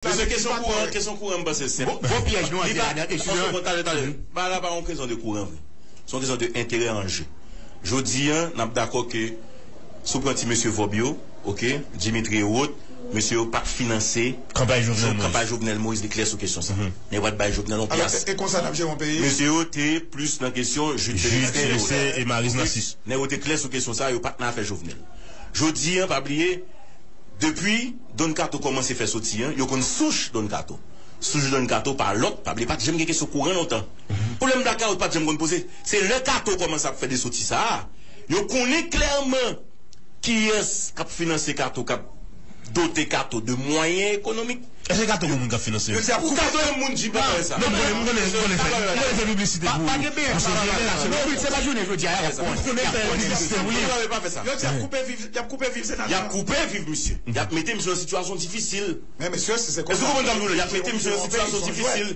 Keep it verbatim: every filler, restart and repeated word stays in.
Mesye, kesyon kouran, kesyon kouran, m panse senp. Bon, bon pyèj nou antre ladan, eskize. Bon, talè, talè. Bagay la pa yon kesyon de kouran vre. Se yon kesyon de enterè an je. Jodi a, n ap dakò ke si w pran ti mesye Vòb yo, oke, Dimitri e wòt, mesye yo pa t finanse kanpay Jovenel Moïse. Kanpay Jovenel Moïse, li klè sou kesyon sa. Nèg yo pa t bay Jovenel yon pyas. E konsa n ap jere yon peyi? Mesye yo te plis nan kesyon Jude Célestin e Maryse Narcisse. Nèg yo te klè sou kesyon sa, yo pa t nan afè Jovenel. Jodi a, pa bliye, depi Don Kato kòmanse fè soti an, yo konn souch Don Kato. Souch Don Kato pa lòt, pa bliye, pa t janm gen kesyon kouran lontan. Pwoblèm blakawout pa t janm konn poze. Se lè Kato kòmanse ap fè de soti sa a, yo konnen klèman kiyès k ap finanse Kato, k ap dote Kato de mwayen ekonomik. Èske Kato gen moun k ap finanse l? Pou Kato, yon moun di pa fè sa. Non, m konnen, m konnen, m konnen fè, m konnen fè piblisite pou misye Vilè. Non, se pa jounen jodi a y ap pran. M konnen fè piblisite pou li. Yo di y ap koupe viv, y ap koupe viv senatè. Y ap koupe viv misye. Y ap mete misye nan sitiyasyon difisil. Men mesye, si se konsa, èske w konprann sa m di w la? Y ap mete misye nan sitiyasyon difisil.